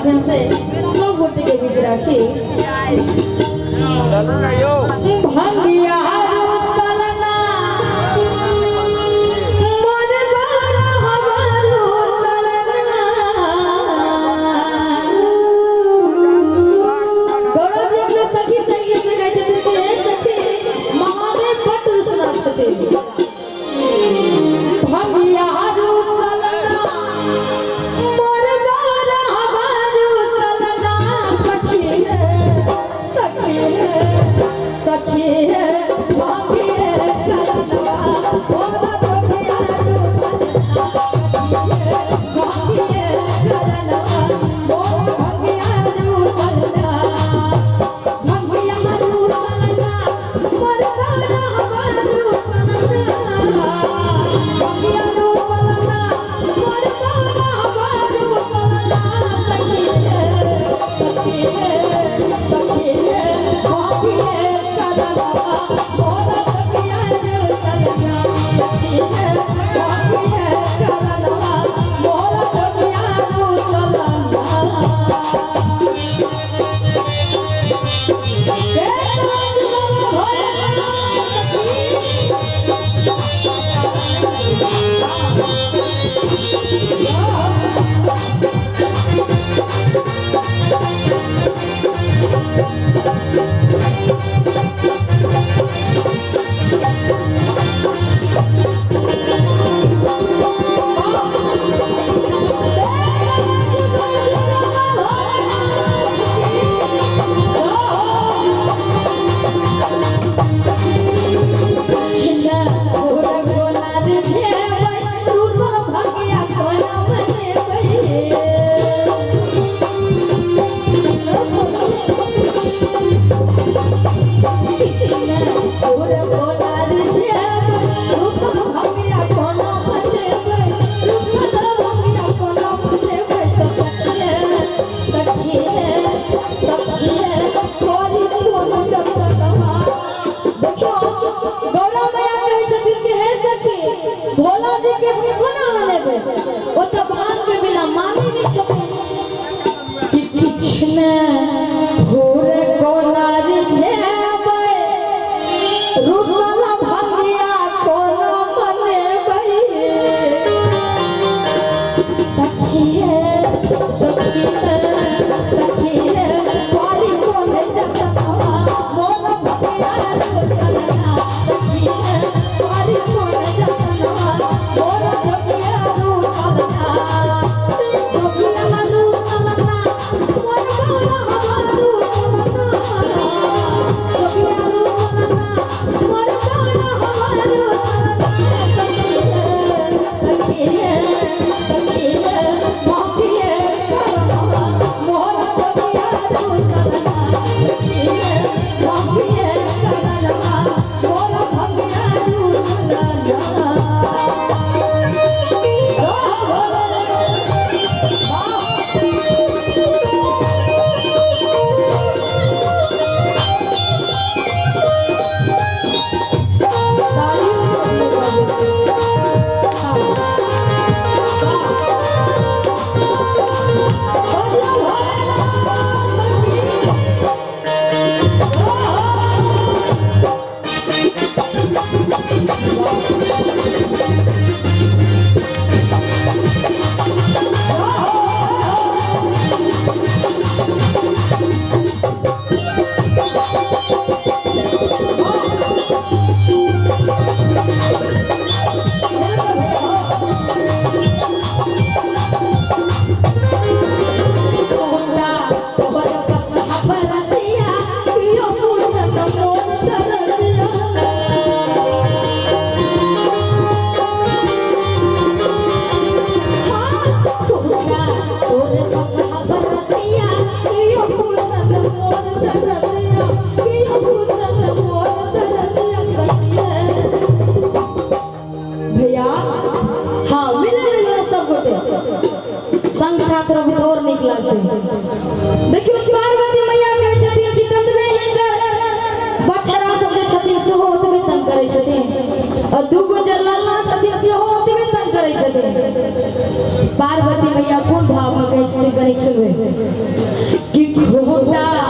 माध्यम से सब गोटे के बीच राखी। भंगिया रुसलना मोर बारा हवा रुसलना। गौरव जी अपना सखी संगी से कहै छथिन कि हे सखी, महादेव बड्ड रुसना छथिन। भंगिया रुसलना मोर बारा हवा रुसलना, सखी रे सखी रे सखी रे भंगिए करनवा मोर भंगिया रुसलना, सखी रे भंगिए करनवा मोर भंगिया रुसलना। भंगिया रुसलना मोर बारा हवा रुसलना, भंगिया रुसलना मोर बारा हवा रुसलना, सखी रे सखी रे सखी रे भंगिए करनवा मोर भंगिया रुसलना, सखी रे भंगिए करनवा मोर भंगिया रुसलना। देखियौ, गौरव मैया कहै छथिन कि हे सखी, भोला जी के हम कोना मनेबै, ओ तऽ भांग के बिना मानै नहि छथिन। कि किछु ने भोर कोना रिझेबै, रुसल भंगिया कोना मनेबै, सखी हे सखी हे सखी हे सॉरी कोने जतनवा मोर भंगिया रुसलना, सखी हे सॉरी कोने जतनवा मोर भंगिया रुसलना, भंगिया रुसलना मोर बारा हवा रुसलना, भंगिया रुसलना मोर बारा हवा रुसलना, सखी हे सखी हे सखी हे भंगिए करनवा मोर भंगिया रुसलना, सखी हे भंगिए करनवा मोर भंगिया रुसलना। भैया हाँ, मिले मिले सब गोटे संग साथ रहू तऽ और नीक लागतै। देखियौ, पार्वती मैया कहै छथिन कि ततबे हिनकर बछड़ा सब जे छथिन सेहो ओतबे तंग करै छथिन, आ दूगो जे लल्ला छथिन सेहो ओतबे तंग करै छथिन। पार्वती मैया कोन भाव में कहै छथिन, कनिक सुनबै कि खोटा।